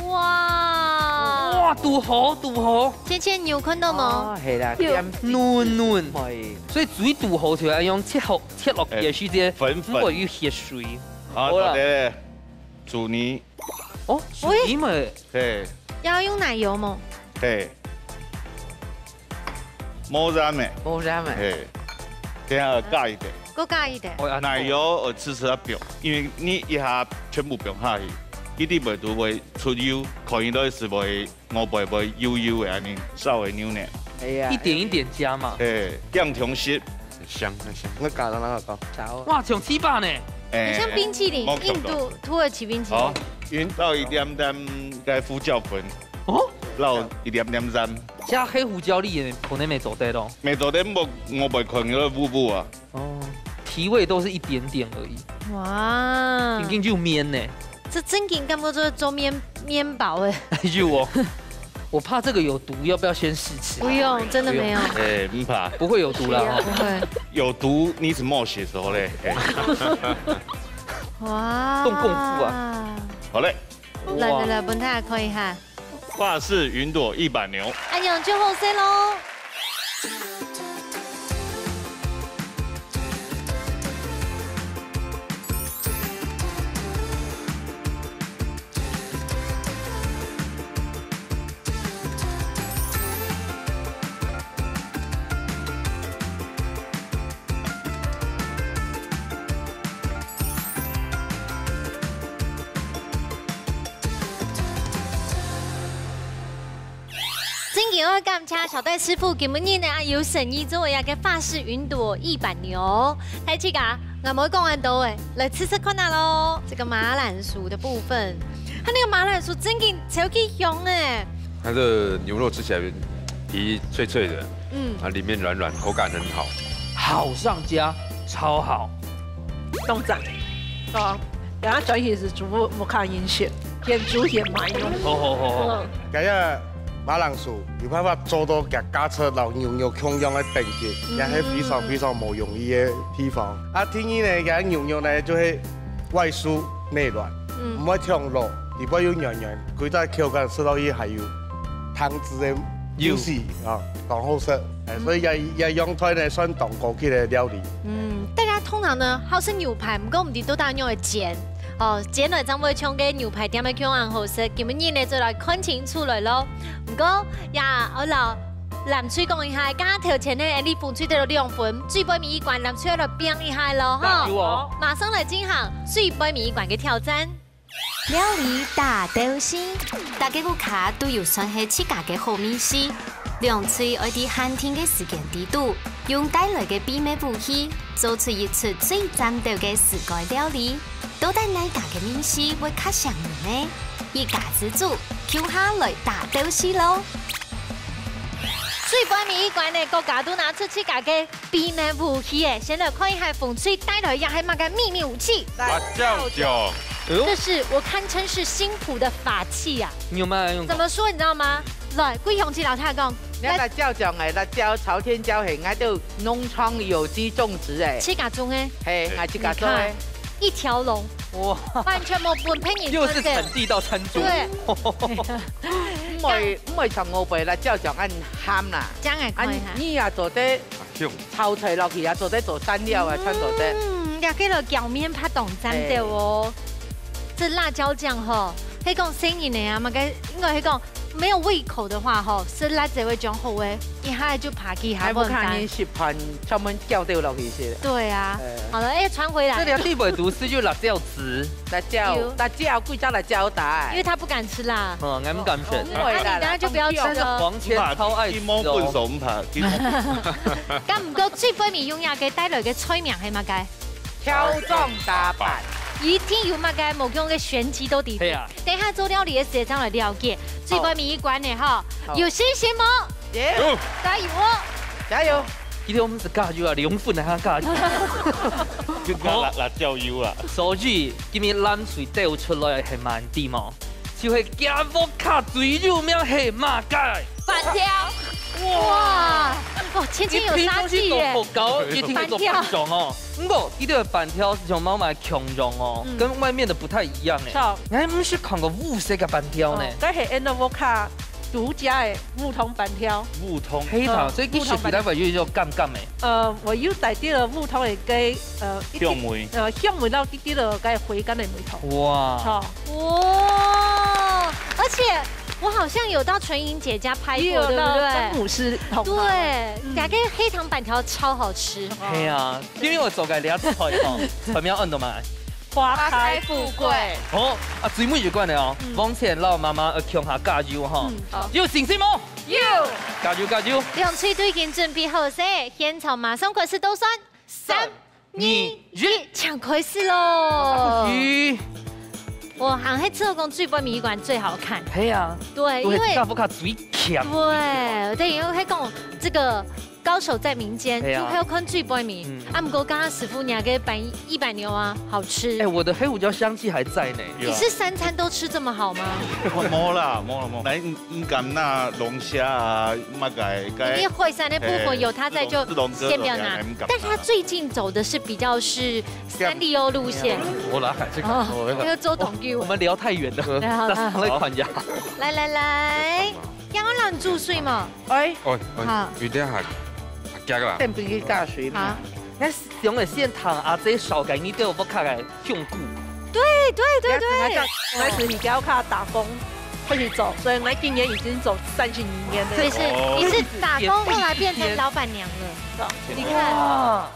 哇！哇，堵好，堵好。切切牛看到無？哦，係啦，有。點嫩嫩。係。所以水堵好就愛用切好，切落去个時節，哎，粉粉。毋會有血水。好，好啦。做得咧，煮泥。哦，喂。煮泥嘛。嘿。要用奶油無？嘿。 無鹽个。無鹽个。嘿，等下加一點。過加一點。哦，啊，奶油愛試試啊放，因為你一下全部放下去。佢裡背肚會出油，看起來係會外背會油油个恁呢，燒个牛奶。係啊，一點一點加嘛。誒，醬香色，香，很香。那搞到那个高。炒。哇，像粢粑呢。誒，很像冰淇淋，無看到印度土耳其冰淇淋。好，雲倒一點點个胡椒粉，哦，落一點點鹽。加黑胡椒粒的可能無做得咯。味道咧，我我袂看佢烏烏啊。哦，提味都是一點點而已，哇已，經就綿呢。這正經感覺做做麵麵包誒。有哦，我怕這個有毒，要不要先試吃？不用，真的沒有，誒，毋怕，不會有毒啦哈。不會。有毒你係無食到咧。嘿哇，動功夫啊！好咧，來來來，分大家看一下，法式雲朵意粉牛。哎呀，就好勢咯。 正經愛感謝小戴師傅今晡日呢，啊有誠意做一個法式雲朵意粉牛。大家，𠊎無講恁多誒，來試試看啊咯。這個馬鈴薯的部分，它那個馬鈴薯正經超級香誒。它的牛肉吃起來皮脆脆的，嗯，啊，裡面軟軟，口感很好。好上加，超好。當讚。哦，等下轉去係煮屋下飲食，現煮現賣用。好好好好。該个馬鈴薯有辦法做到佢價值摎牛肉共樣个等級，也係非常非常無容易个地方。啊，第二呢，佢牛肉呢就係外酥內軟，嗯毋會忒老，裡背又軟軟，佢在口感食落去還有湯汁个juicy啊，當好食。誒，所以也也用台呢算當高級个料理。嗯，大家通常呢好食牛排，毋過毋知到底仰會煎。哦，煎來正會像該牛排店个共樣好食。今晡日呢，就來看清楚來咯。毋過呀，𠊎摎藍隊講一下，剛剛頭前呢，你紅隊得到兩分，最尾尾一關藍隊愛來拚一下咯，哈。加油哦！馬上來進行最尾尾一關个挑戰。料理大鬥西，大家屋下都有算係自家个好味緒。兩隊愛在限定个時間裡肚，用帶來个秘密武器，做出一出最讚鬥个自家料理。到底哪家个味緒會較餳人呢？一家之煮，共下來大鬥西咯！最尾尾一關呢，各家都拿出自家个秘密武器誒，先來看一下紅隊帶來个係麼个秘密武器。辣椒醬。這是我堪稱是辛苦的法器啊！你有沒有用過？怎麼說你知道嗎？來，貴雄志老師講，你看辣椒醬誒，辣椒朝天椒係，𠊎兜農場有機種植誒。自家種誒，係，𠊎自家做誒你看。一條龍，哇，完全無分別人又是分的產地到餐桌。對，毋會毋會像外背辣椒醬恁鹹啦。這樣來看一下。你也做得用炒菜落去，也做得做蘸料啊，全做得。嗯，這個了表面拍懂讚的哦。這辣椒醬吼，係講生人的啊，嘛該應該係講沒有胃口的話吼，食辣椒會真好誒，一下就爬起下還不看你飯。食飯，專門攪掉落去是。對啊，呃好了，哎，傳回來，這裡地位毒是就辣椒籽，辣椒有，辣椒，歸隻辣椒大。因為他不敢吃辣。嗯，俺不敢吃。那你等下就不要吃但是哦。黃芡超愛死一毛分哦。手毋怕，一毛敢毋過最尾尾用這個帶來个菜名係麼个？挑裝打扮。一定有麼个無共个玄機到底。係啊，等一下做料理个時間正來了解。最尾尾一關个吼，好有信心無？耶，加油哦！加油！今天我們是加油啊，龍鳳還加油。就加辣辣椒油啊。所以今日藍隊鬥出來係麼个嘛？就係佢屋下最有名係麼个？粄條。哇，哦，芊芊有殺氣耶一聽就知道學。校，一聽就知道粄條哦。毋過，佢兜个粄條係像貓嫲共樣哦，嗯跟外面的不太一樣哎。錯。哎，毋係看過烏色个粄條呢哦，？該係𠊎屋下獨家个烏糖粄條。烏糖。黑糖，嗯所以佢食起來會有一種甘甘的。呃，𠊎有帶點了烏糖个該呃一滴香味。呃香味，然後一滴了該回甘个味道。哇，好，哇，而且我好像有到純英姐家拍過，也有到對不對？詹姆斯同對，那個黑糖粄條超好吃。係啊，因為𠊎做个這菜吼，分量恁多嘛。花開富貴。好，啊，最尾一關了哦，往前摎媽媽愛共下加油哈，有信心無？有。加油加油！兩隊都已經準備好勢，現場馬上開始倒算，三、二、一，請開始咯！我還係自我講最尾一關最好看。係啊，對，因為卡夫卡最強。對，對，因為佢講這個高手在民間，係啊，就還要看最尾面。啊，毋過剛剛師傅你那個板一板牛啊，好吃。哎，我的黑胡椒香氣還在呢。你是三餐都吃這麼好嗎？無啦，無啦，無啦。來，你敢那龍蝦啊，麼个，你海產的部分有他在就先不要拿。但他最近走的是比較是三麗鷗路線。我來，這個，哦，那個周董給我。我們聊太遠了，好，來，來，來，剛剛讓你注水嘛。 哎，哎，哎，好，有點下，下腳啦。先分佢加水嘛。好，該想个先聽阿姐紹介你對屋下个香菇。對，對，對，對。我是你家下打工，開始做，所以我今年已經做三十二年了。這是，你是打工後來變成老闆娘了。你看。哇。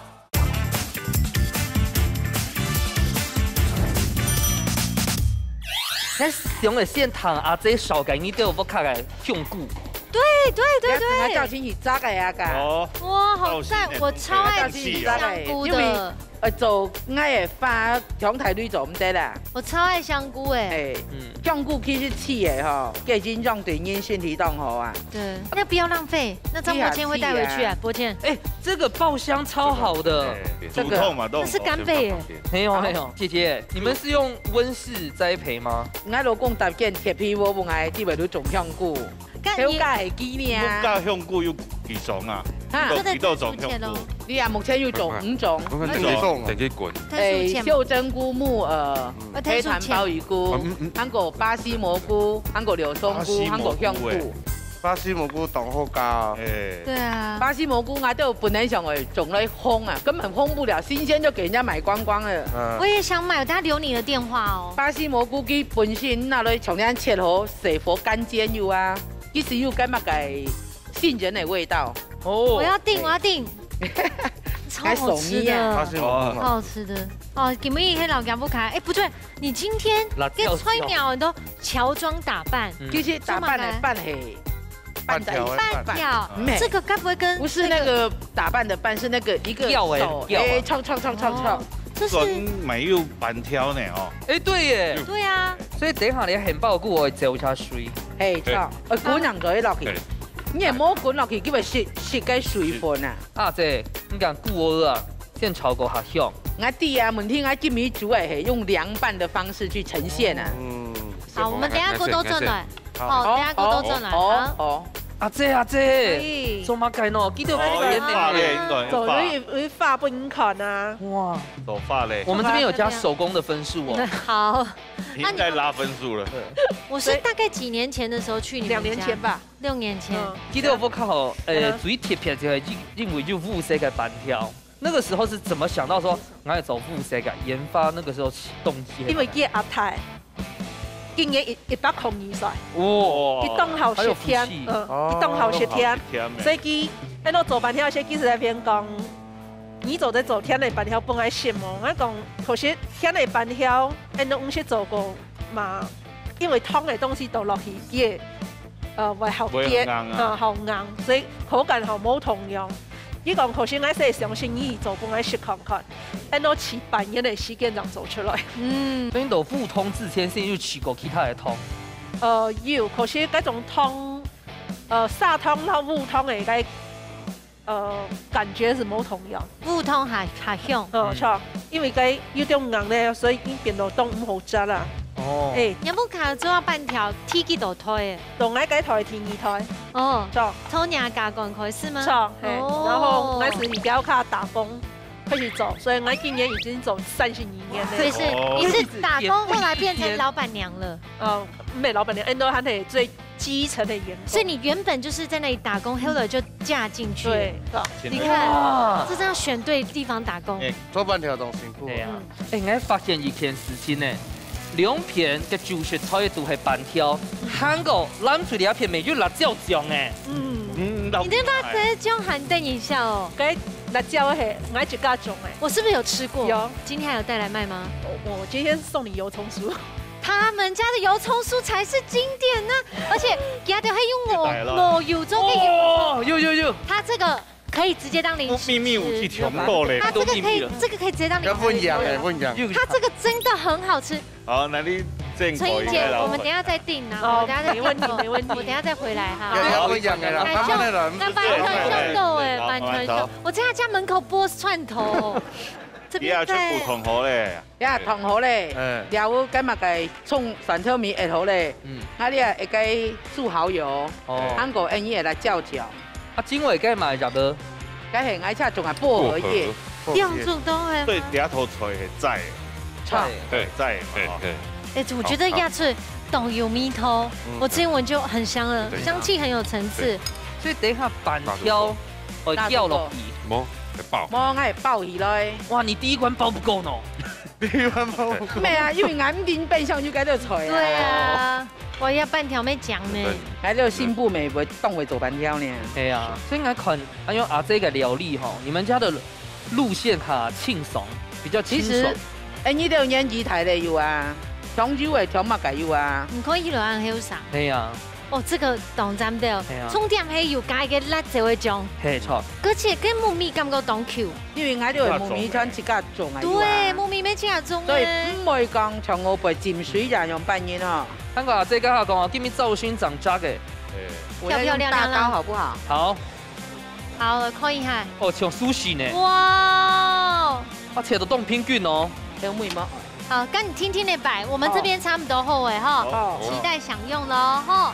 該想个先聽阿姐紹介你對屋下个香菇。對，對，對，對。我叫先去摘个啊，噶。哦，哇，好讚！我超愛吃香菇的。因為，呃，做𠊎个花，陽台裡做毋得啦。我超愛香菇欸。哎，香菇其實切个吼，該營養對人身體當好啊。對，那不要浪費，那張伯謙會帶回去啊，伯謙。哎，這個爆香超好的。哎，這個肚痛嘛，肚痛。那是干貝耶。沒有，沒有，姐姐，你們是用溫室栽培嗎？ 𠊎老公搭建鐵皮屋，𠊎地位都種香菇，該你頭家係幾年啊？屋下香菇有幾種啊？哈，幾多，幾多種香菇？你啊，目前有種五種。我看這個，這個滾。哎，秀珍菇、木耳、黑糖鮑魚菇，還過巴西蘑菇，還過柳松菇，還過香菇。 巴西蘑菇當好搞。哎。對啊。巴西蘑菇𠊎都本來想哎，種來烘啊，根本烘不了，新鮮就給人家買光光了。嗯。我也想買，我等下留你的電話哦。巴西蘑菇佢本身拿來從那切好，水火乾煎有啊，其實有該麼个杏仁的味道。哦。我要訂，我要訂。超好吃的。該送你啊。巴西蘑菇嘛。好好吃的。哦，今日係老家不開。哎，不對， 你今天跟菜鳥都喬裝打扮，嗯。其實打扮的扮係扮仔扮條，扮條，嗯。這個該不會跟不是那個打扮的扮，是那個一個吊欸，手，吊啊。哎，唱唱唱唱唱。哦，這是。準沒有板條呢，哦。哎，對耶。對啊。所以等一下你很包括我走一下水。哎，唱，呃，滾兩嘴落去。對。你也莫滾落去，叫佢吸，吸該水分啊。啊，這，你講顧我啊。 先炒過較香。𠊎知啊，問題𠊎今日煮个係用涼拌的方式去呈現啊。嗯。好，我們等一下鍋都轉來。好，等一下鍋都轉來，好。哦，哦。阿姐，阿姐，哎。做麼个喏？記得有發現呢。哦，有發咧，應該有發。做了一，一發分你看啊。哇。有發咧。我們這邊有加手工的分數哦。好。你應該拉分數了。我是大概幾年前的時候去你們家。兩年前吧。六年前。嗯。記得有發現吼，呃，嗯。最特別就係因，因為有烏色个粄條。 那個時候是怎麼想到說，𠊎愛做烏色个，研發那個時候起動機係麼个？因為佢阿太，今年一，一百空二歲，哇，佢當好食甜，還有福氣。嗯，哦，佢當好食甜，當好食甜欸。所以佢，哎，該做粄條時，佢就在邊講，你做得做甜个粄條分𠊎食無？𠊎講，可是甜个粄條，哎，你毋識做過嘛？因為湯个東西倒落去，佢个，呃，會好結，會硬啊。嗯，好硬，所以口感好無同樣。 佢講可是𠊎係相信你做分𠊎食看看，恁樣七八年个時間正做出來。嗯。所以你都烏湯之前先有試過其他个湯？呃，有，可是該種湯，呃，砂湯摎烏湯个該，呃，感覺係無同樣。烏湯較，較香。嗯，著，因為該有點硬咧，所以佢變到當毋好食啦。哦。哎。你屋下做粄條，忒幾多代欸？到𠊎該代第二代。 哦，著。從若家官開始嗎？著，嘿。哦。然後𠊎係一條卡打工，開始做，所以𠊎今年已經做三十二年了。就是，哦。你是打工，後來變成老闆娘了。呃，毋係老闆娘，應該還係最基層的員工。所以你原本就是在那裡打工，後來就嫁進去。對，著。你看，哇。這是要選對地方打工。哎。做粄條當辛苦。對啊。嗯。 哎，𠊎發現一件事情呢，兩片个主食菜都係粄條，還過藍水裡一片沒有辣椒醬哎。嗯。嗯，你這辣椒醬還等一下哦。該辣椒个，𠊎自家種个。我是不是有吃过？有。今天还有带来卖吗？我我今天送你油葱酥。他们家的油葱酥才是经典呢，而且佢个还用又来了我我有做个油，哦，有有有，它这个可以直接当零食吃。秘密武器全够嘞。它这个可以都秘密了，这个可以直接当零食。要分享哎，分享。它这个真的很好吃。好，那你这陈怡姐，我们等一下再订啊，哦我等一下再订没问题没问题我等一下再回来哈。要要分享的啦，慢慢的来。那半球送到哎，好半球送慢慢，我在他家门口剥蒜头，这你要边在去补充好嘞。呀，燙好咧，嗯，了後該麼个蔥蒜頭米掖好咧，嗯，啊你啊，一個素蠔油，哦，還過恁樣來攪攪，啊，今晚該買啥个？該係𠊎家種个薄荷葉，用做到哎所以這頭菜係齋的，炒，對，齋的嘛。对对，哎，我觉得压脆懂有米头，我这一闻就很香了，香气很有层次。所以等一下粄條會攪落去，无，会爆。無𠊎包起來。哇，你第一關包不夠呢。第一碗包不夠。咩啊，因為𠊎毋定冰箱有幾多菜啊。对啊，我要半条妹讲呢。還有新婦妹會當會做粄條呢。哎呀，所以來看，哎呦，阿姐个料理吼，你們家的路線哈清爽，比較清爽其實。哎，你都年紀大了有啊，香油个香麼个有啊。你可以去了安後啥？哎呀，哦，这个當讚的哎呀，重点还有加一个辣椒的醬，嘿，錯，而且跟木米感觉当Q。因為𠊎兜个木米全自家種个有啊。对，木米没加种所以哎。毋會講像我會浸水一樣樣半日吼。剛剛阿姐剛剛講哦，今日朝晨正摘个，漂漂亮亮啦我要用大刀好不好？好，好，我看一下。哦，像壽司呢，哇，啊，切到當平均哦。有味無？好，跟你听听的摆，我们这边差不多后尾哈，哦期待享用喽哈。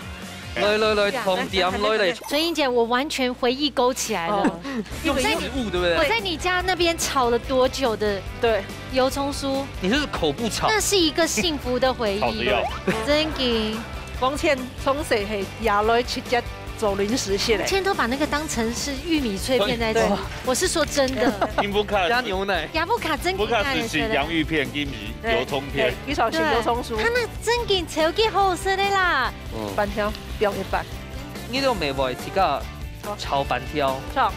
來來來，重點來嘞，陈怡姐，我完全回忆勾起来了。用食物對不我對？在你家那边炒了多久的对，油葱酥？你是口不炒，那是一个幸福的回忆炒掉。真的。光前从細係也來直接做零食食个。现在都把那个当成是玉米脆片在吃对，我是说真的。你不看，加牛奶。也不卡真不看是的吃洋芋片，给你油葱片。一手是油葱酥，它那真给超级好吃的啦。半条表一半。你都沒會自家炒粄條，好，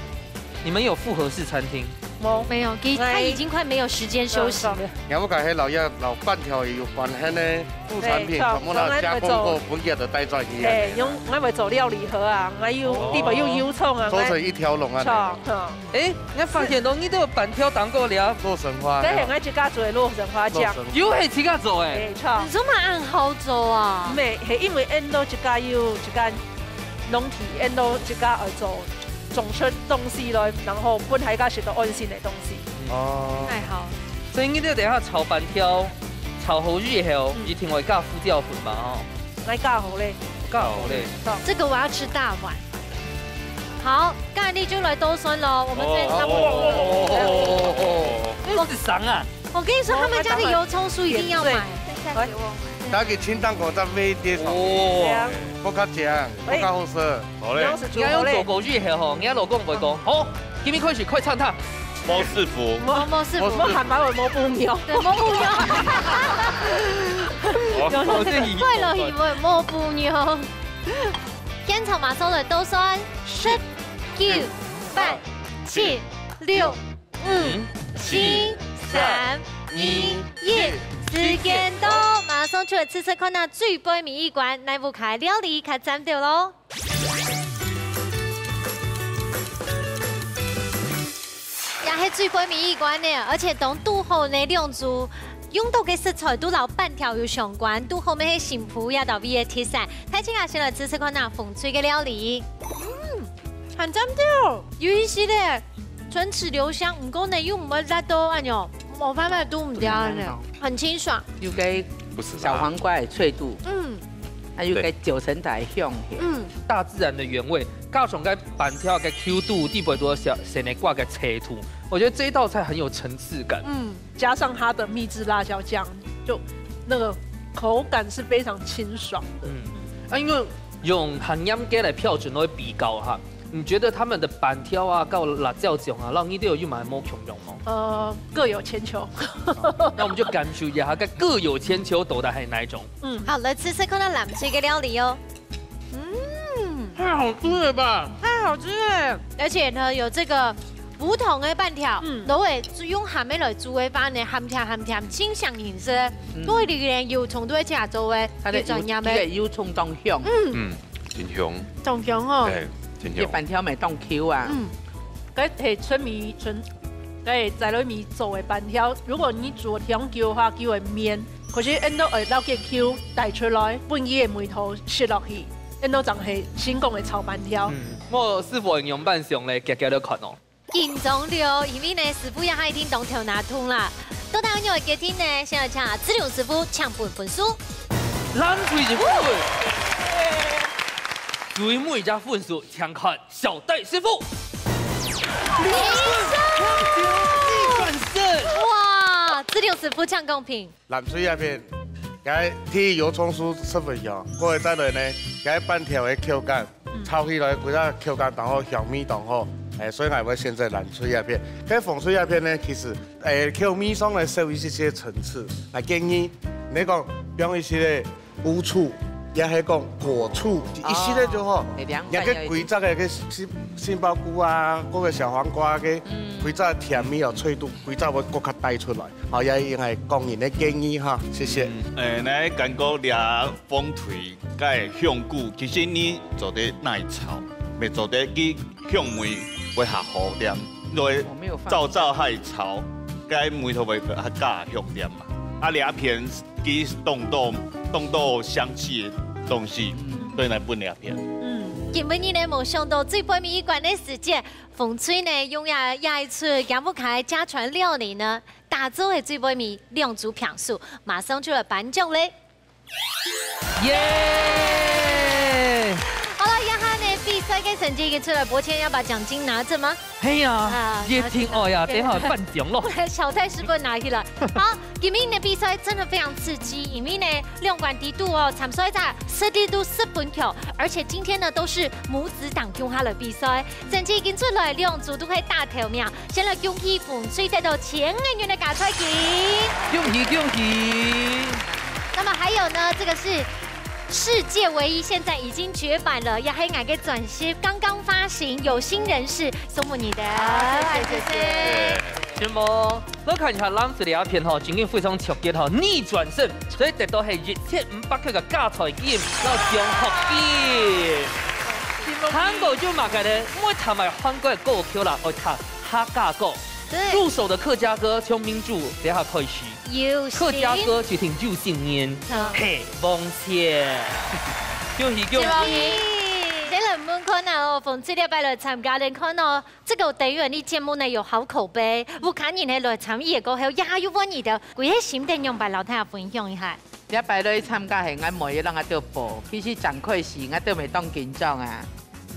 你們有複合式餐廳？無，没有，其实他已经快没有时间休息了。也不過係老爺老粄條有關係呢，副產品全部拿加工過，分佢就帶轉去啊。嘿，用我會做料理盒啊，我有地方有油葱啊，做成一條龍啊。錯，嗯，哎，你發現到你都有粄條當過了，洛神花。這係我自家做个洛神花醬。又係自家做哎。哎，錯。你说嘛，俺好走啊？毋係，係因為俺都自家有自家農地，俺都自家愛做，種出東西來，然後分大家食到安心个東西。哦。太好了。所以你等一下炒粄條，炒好以後，一定會加胡椒粉嘛吼，來加好咧，加好咧。这个我要吃大碗。好，咖哩就来兜酸喽，我们这边差不多了。那是啥啊？我跟你说，他们家的油葱酥一定要买。大家清淡口再煨一點，哦，不較鹹，不較好食。好嘞，你要用做狗日黑吼，你老公會講，好，今天開始快餐他。毛师傅，毛毛师傅，我還買了毛布苗。对，毛布苗，我是以快了，以为毛布苗。现场马上来兜酸，十、九、八、七、六、五、四、三、二、一，时间到，马上出来试试看那最背尾一关，哪屋开料理开战斗喽？ 也係最背尾一關呢，而且當堵好呢兩組用到个食材都摎粄條有相關，堵好乜係新婦也到位个特色。大家先來試試看那紅隊个料理。嗯，很讚哦，有一息咧唇齒留香，毋過呢又毋會辣到恁樣，無辦法都毋掉呢，很清爽。有个不是小黃瓜个脆度，嗯還有个九層塔个香氣。嗯，大自然的原味，加上个粄條个Q度，底背都有小細細个个脆度，我覺得這一道菜很有層次感。嗯，加上它的秘製辣椒醬，就那個口感是非常清爽的。嗯，啊，因為用鹹鹹个來標準來比較哈，你覺得他們的粄條啊，跟辣椒醬啊，讓你都有用蠻無共樣哦。呃，各有千秋。那我們就感受一下，它各有千秋，到底係哪一種？好，來試試看那藍隊个料理哦。嗯，太好吃了吧！太好吃了，而且呢有這個烏糖个粄條，嗯。落去用鹹个來煮个話呢，鹹甜鹹甜，盡像人食。嗯。所以裡面有蔥都係自家做个，佢个，有專業个。佢个油蔥當香。嗯。嗯，真香。當香哦。哎，真香。這粄條乜當Q啊。嗯。該係純米，純，該在來米做个粄條，如果你煮忒久个話，佢會綿。可是恁多愛摎佢Q帶出來，分佢个味道食落去，恁多正係成功个炒粄條。嗯。𠊎師傅仰般想咧，遽遽來看哦。 緊張了，因為呢，師傅也還一定當頭那痛啦。到底愛仰般決定呢？先來請志龍師傅請分分數。藍隊一分，最尾一隻分數請看小戴師傅。零分，強強逆轉勝。哇，志龍師傅真公平。藍隊這片，該第一油蔥酥十分香，過後再來呢，該粄條个口感。 嗯。炒起來，歸隻口感當好，香味當好，哎，所以𠊎會選擇藍隊這片。該紅隊這片呢，其實，哎，口味上來少一些些層次。𠊎建議，你講放一些个烏醋，也係講果醋，一些个就好。哦，會涼快一點。也个歸隻个个杏，杏鮑菇啊，該个小黃瓜个，嗯。歸隻甜味哦，脆度，歸隻會更加帶出來。好，也應該講人个建議哈，謝謝。嗯，哎，來，感覺這紅隊 該香菇，其實你做得拿來炒，乜做得佢香味會較好點。來，我沒有放。燥燥還炒，該味道會較加香點嘛。啊，這片佢當多，當多香氣个東西，嗯。所以來分這片。嗯，今晡日呢，無想到最尾一關个時節，紅隊呢，用這，這一出佢屋下个家傳料理呢，打造个最尾兩組評手，馬上就來頒獎咧。 耶！好了，這下呢，比賽个成績已經出來，伯謙要把獎金拿著嗎？係啊，啊，一定愛啊，拿起來。等下頒獎囉。不然小戴師傅拿起來。好，今晡日个比賽真的非常刺激，因為呢，兩關底肚哦，參賽者實力都十分強，而且今天呢，都是母子檔共下來比賽。 成績已經出來，兩組都係打頭名。先來恭喜紅隊得到千個銀个加菜金。恭喜恭喜！那麼還有呢，這個是世界唯一現在已經絕版了，也係𠊎个專輯剛剛發行，有心人士送分你的。好，謝謝，謝謝。謝謝。承蒙。 來看一下藍隊這片吼，真經非常出色吼，逆轉勝，所以得到係一千五百塊个加菜金，摎獎學金。還過有麼个呢？毋好聽賣韓國个歌曲啦，愛聽客家歌。對。入手的客家歌，從明珠這下開始。有心。客家歌就聽有心人，好。係，王千。恭喜恭喜！先來問看啊哦，紅隊這擺來參加，你看哦， 這個單元个節目呢有好口碑，屋下人呢來參與个過後，也有問你个，佢个心得仰般摎大家分享一下。這擺來參加係𠊎妹仔摎𠊎兜報，其實正開始𠊎兜乜當緊張啊。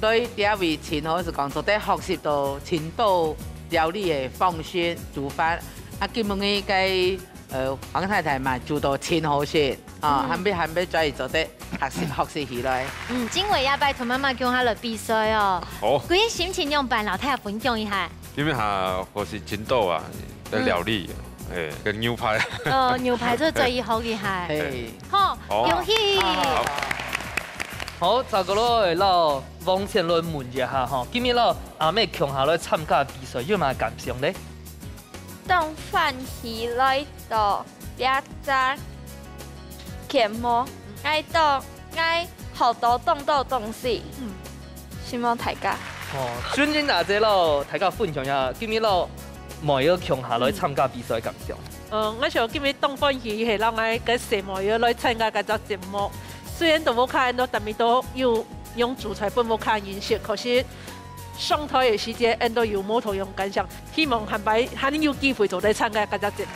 來這位真好，係講做得學習到盡多料理个方式煮飯。啊，今晡日个 呃，黃太太嘛煮到真好食，啊，嗯。還愛還愛再做得學習，學習起來。嗯，今晡日也拜託媽媽共下來比賽哦。好。佢个心情仰般，摎大家分享一下。今晡日學習真多啊，个料理，嗯。哎，个牛排。哦，牛排係最好个哈。嘿。好，好。恭喜。好。好，再過來摎王千來問一下吼，今晡日摎阿姆共下來參加比賽，有麼个感想呢？ 當歡喜來到這隻節目，𠊎到，𠊎學到當多東西。嗯。希望大家。哦，尊敬大姐摎大家分享一下，今晡日摎妹仔共下來參加比賽个感想。嗯。呃，𠊎想今晡日當歡喜，係摎𠊎个細妹仔來參加這隻節目。雖然都無看到，但係都有用煮菜分屋下人食，可是 上台个時節，𠊎都有無同樣感想。希望下擺還有機會做得參加這隻節目。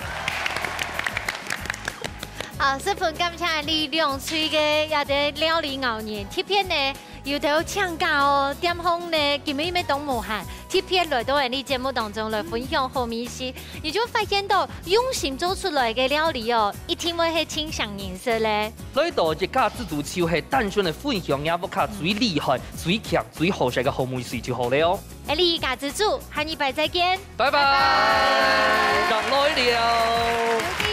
好，十分感謝你兩隊个這個料理熬人，特別呢，有兜請假哦，店方呢，今晡日乜當無閒，特別來到𠊎兜節目當中來分享好美食。你就發現到用心做出來个料理哦，一定會係盡像人食咧。 來到一家之煮就係單純个分享若屋下最厲害、最強、最好食个好味緒就好了哦。𠊎係一家之煮，下禮拜再見。拜拜。拜拜。再會了。